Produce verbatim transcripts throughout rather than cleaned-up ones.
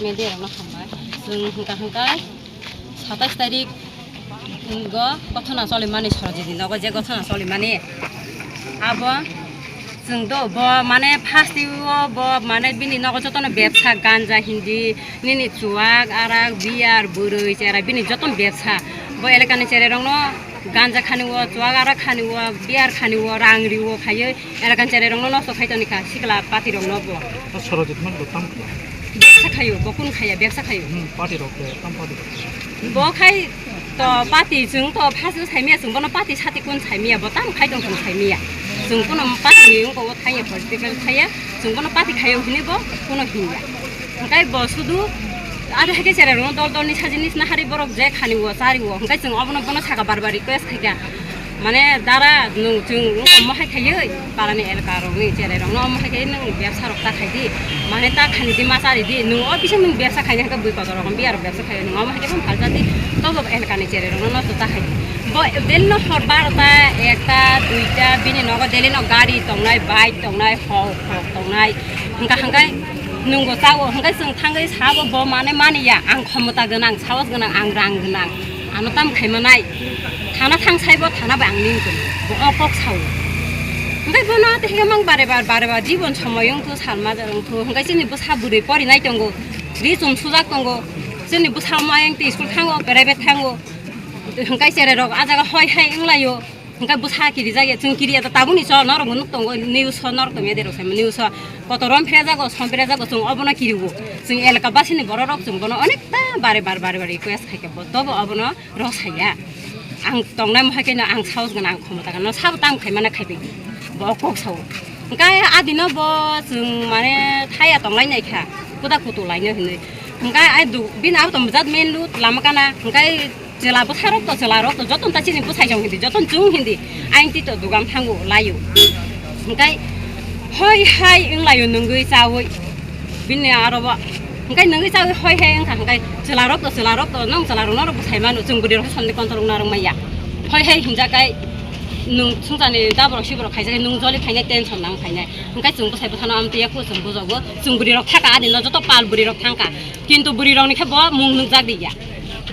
Media rokno hambai. Chwng hwnkha hwnkha satais tarik go gothona cholimani, Sorojitni nogo je gothona cholimani, abo chwng do bo mane first o bo mane bini nogo jotono bebsa ganja hindi nini chuwak arak beer bwrwi chera bini jotono bebsa. Bo elakani cherai rokno ganja khani o, chuwak arak khani o, beer khani o, rang ri o khaiwi elakani cherai rokno nosto khai toni kha sikla party rokno bo. O Sorojit man bo tam kha. Bebsa khayo, bo kun khaya, bebsa khayo. Hmm, party rok de, tam party rok. Bo khai to party chwng to first o saimiya, chwng bono party sati kun saimiya, bo tam khai tong chwng saimiya. Chwng kuno party ni wngko o thaiya, political thaiya, chwng bono party khayo hini bo kuno hinya. Hwnkhe bo sudu ado haikhe cherai rokno dol dol ni sajini sna hari borok je khani o chari o, hwnkhe chwng obono bono saka bar bar request khaikha. Mane dara nwng chwng wngkha omo hai khaiwi parani elaka rokni cherai rokno omo hai khaiwi nwng bebsa rok ta khaidi, mane ta khani di ma chari di, nwng o bising nwng bebsa khaina hwnkhe bui kotor rok biya rok bebsa khaiwi nwng omo hai khe phano phalsa di, tobo elakani cherai rokno nosto ta khaidi. Bo daily no hor barota, ekta, duita bini nogo daily no gari tongnai, bike tongnai, hok hok tongnai, hwnkha hwnkhe nwng bo chago hwnkhe chwng thangwi sabo bo mane maniya ang khomota gwnang, sahos gwnang, ang rang gwnang, ano tam khaimanai. Thana thang saibo thana bai ang ning tong. Bo o kok sao. Hwnkhe bono tei hwnkhe mang bare bar bare bar jibon somoy wng thu salma wng thu. Hwnkhe chini bwsa bwrwi porinai tongo. Ri chum sujak tongo. Chini bwsa mayang tei school thango, private thango. Hwnkhe cherai rok a jaga hoi hai wng laio. Hwnkhe bwsa kirijak ya, chwng kiriya ta tabukni so norok bo nuk tongo, news so norok tongya derok sai news so. Kotor rom phre jago, som phre jago, chwng obono kiriwo. Chwng elaka basini borok rok chwng bono onek ta bare bar bare bar request khaikhe bo tobo obono rw saya. Ang tongnai mohai khe no ang sahos gwnang, ang khomota gwnang, sabo tam khaimano khaibai di. Bo kok sao. Hwnkhe adino bo chwng mane thaya tonglai nai kha. Kuda kutu laino hinwi. Hwnkhe ai du-, bini abo tong jat main road lama kana. Hwnkhe chwla bwsarok to, chwlarok to joton ta chini bwsai jong hindi, joton chwng hindi. Aing tito dugan thango laio. Hwnkhe hoi hai wng laio nwngwi chawi. Bini aro bo hwnkhe nwngwi chawi hoi hai wngkha hwnkhe chwlarok to, chwlarok to, nwng chwlarok norok bwsai mano, chwng bwrwi rok somni kontor wngna rwngmaya. Hoi hai hinjakai nwng sungchani daborok siborok khaijakai nwng joli phainai tension nang phainai. Hwnkhe chwng bwsai bwsano amtwi yakho chwng bujogo, chwng bwrwi rok thaka ani no joto pal bwrwi rok thangka. Kintu bwrwi rokni khe bo mung nukjak riya.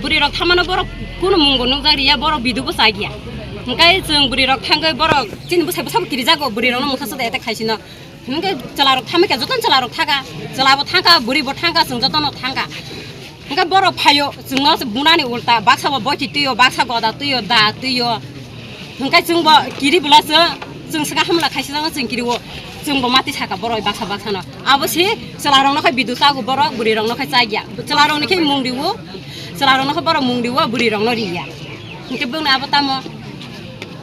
Bwrwi rok thamano borok kunu mung bo nukjak riya, borok bidu bo chak ya. Hwnkhe chwng bwrwi rok thangwi borok chini bwsai bwsabo kirijago, bwrwi rokno mungsa sade attack khaisino. Hwnkhe chwlarok thamwi khe jotono chwlarok thaka, chwlabo thangka, bwrwibo thangka, chwng jotono thangka. Hwnkhe borok phaio, chwngno se bunani ulta, baksa bo boiti twiyo, baksa goda twiyo, da twiyo. Hwnkhe chwngbo kiri bwla chwng, chwng swkang hamla khaisijak chwng kiriwo, chwngbo mati saka borok baksa baksano. Abo se chwlarokno khai bidu chago borok, bwrwirokno khai chakya. Chwlarokni khe mung riwo, chwlarokno khai borok mung riwo, bwrwirokno riya. Hwnkhe bwngno abo tamo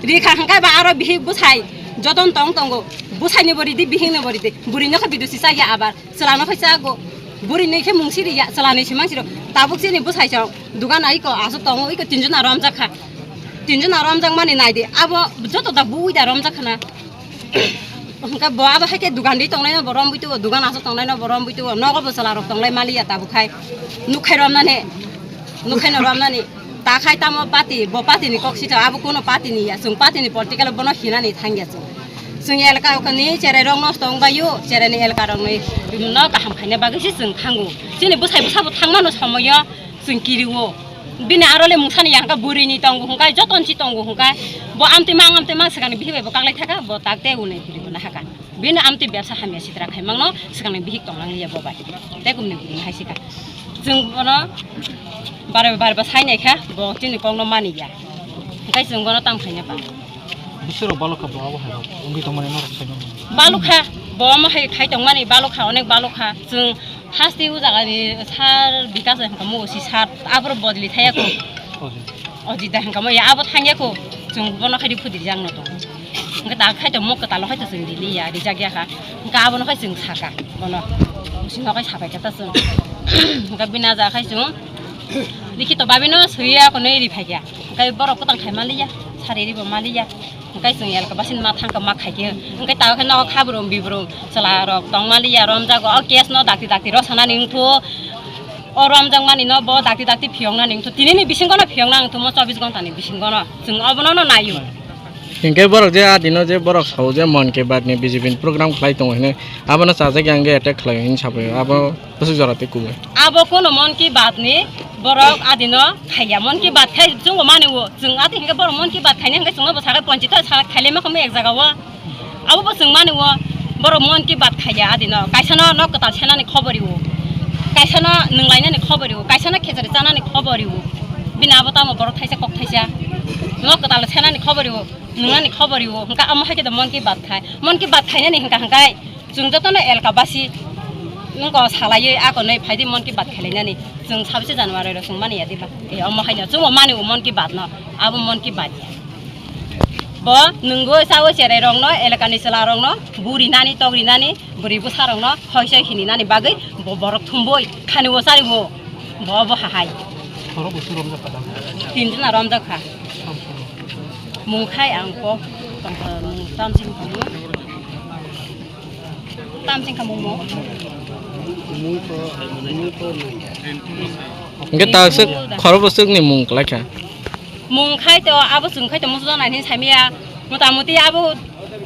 rikha hwnkhe ba aro bihik bwsai jotono tong tongo. Bwsainibo ridi, bihiknibo ridi. Bwrwino khe bidu si chakya abar. Chwlano khai chago. Bwrwini khe mung siriya, chwlani se mang siro. Tabuk chini bwsai chong. Dugan ai ko aswk tongo, iko tinjona romjak kha. Tinjona romjak mani naidi. Abo joto da bui da romjak khana. Hwnkhe bo abo hai khe dugan di tongnai no bo rom bui tugo, dugan aswk tongnai no bo rom bui tugo. Nogo bo chwla rok tonglai maliya tabuk khai. Nuk khai romnani. Nuk khai no romnani. Ta khai tamo party, bo party ni kok sitha, abo kuno party ni ya. Chwng party ni political bono hinani thangya chwng. Chwng elaka okani cherai rok nosto wng baio, cherai ni elaka rok ni no kaham khaina bagwi se chwng thango. Chini bwsai bwsa bo thangmano somoyo chwng kiriwo. Bini aro le mungsa ni ya hwnkha bwrwi ni tongo hwnkha, joton si tongo hwnkha. Bo amtwi mang amtwi mang swkang ni bihik bai bo kaklai thaka, bo tak te unai kiriwo na haka. Bini amtwi bebsa hamya sitra khai mangno swkang ni bihik tonglang liya bo bai. Te kumni bwrwi hai sika. Chwng bono bare bare bo sai nai kha, bo chini kok no mani ya. Hwnkhe chwng bono tam khaina ba. Bisoro balokha bo abo hai rok wngwi tongmani norok sai mangno. Balokha, bo omo hai khai tongmani balokha, onek balokha. Chwng haste o jaga ni sar Bikas hai hwnkha mo si sar abro bodli thaya ko. Oji. Oji da hwnkha mo ya abo thangya ko. Chwng bono khai di phudi rijak no to. Hwnkhe da khai to mo kwtalo khai to chwng dili ya rijak ya kha. Hwnkhe abono khai chwng saka bono. Bising no khai sabai kha ta chwng. Hwnkhe bini aja khai chwng. Likhi to babino swiya konwi ri phai kha. Hwnkhe borok kwtang khai maliya, sari ribo maliya. Hwnkhe chwng elka basin ma thangka ma khaikhe. Hwnkhe tawa khe nogo khabrung bibrung chwla rok tongmaliya romjago. O case no dakti dakti rw sanani wngthu. O romjakmani no bo dakti dakti phiyoknani wngthu. Tinini bisingo no phiyokna wngthu mo chobbish ghonta ni bisingo no. Chwng obono no naio. Hinkhe borok je adino je borok sao je Mann Ki Baat ni B J P ni program khlai tongo hinwi, abono chajak ya hwnkhe attack khlai hinwi saphaio, abo bwswk jora tei kubui. Abo kono Mann Ki Baat ni borok adino khaiya, Mann Ki Baat khai chwngbo mani o, chwng adi hinkhe borok Mann Ki Baat khaina hinkhe chwngno bo sakai ponchito sa khailai ma khamu ek jaga o. Abo bo chwng mani o, borok Mann Ki Baat khaiya adino. Kaisano nok kwtal senani khobor o. Kaisano nwnglainani khobor o. Kaisano khechari chanani khobor o. Bini abo tamo borok thaisa kok thaisa. Nok kwtal senani khobor o. Nwngnani khobor o. Hwnkha amo hai khe Mann Ki Baat khai. Mann Ki Baat khainani hwnkha hwnkhe chwng jotono elka basi nwng ko salaiwi ako nai phaidi Mann Ki Baat khailainani. Chwng sabise January ro chwng mani ya diba. E omo haino chwngbo mani o Mann Ki Baat no. Abo Mann Ki Baat ya. Bo nungwi chawi cherai rokno, elakani chwla rokno, buri nani, togri nani, buri bwsa rokno, hoi soi hini nani bagwi bo borok thumboi khani o chari o. Bo bo hahai. Borok bo romjak kha da? Tin jona romjak kha. Mung khai ang kok, tongkha mung tamsing khamu. Tamsing khamu mo. Hwnkhe ta swk khorok bwswk ni mung kwlai kha. Mung khai to abo chwng khai to musu jona hin samia. Mota moti abo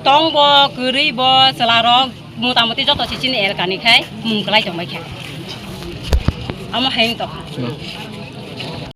tong bo, kwrwi bo, chwla rok, mota moti joto si chini elkani khai mung kwlai tong bai kha. Amo hai to.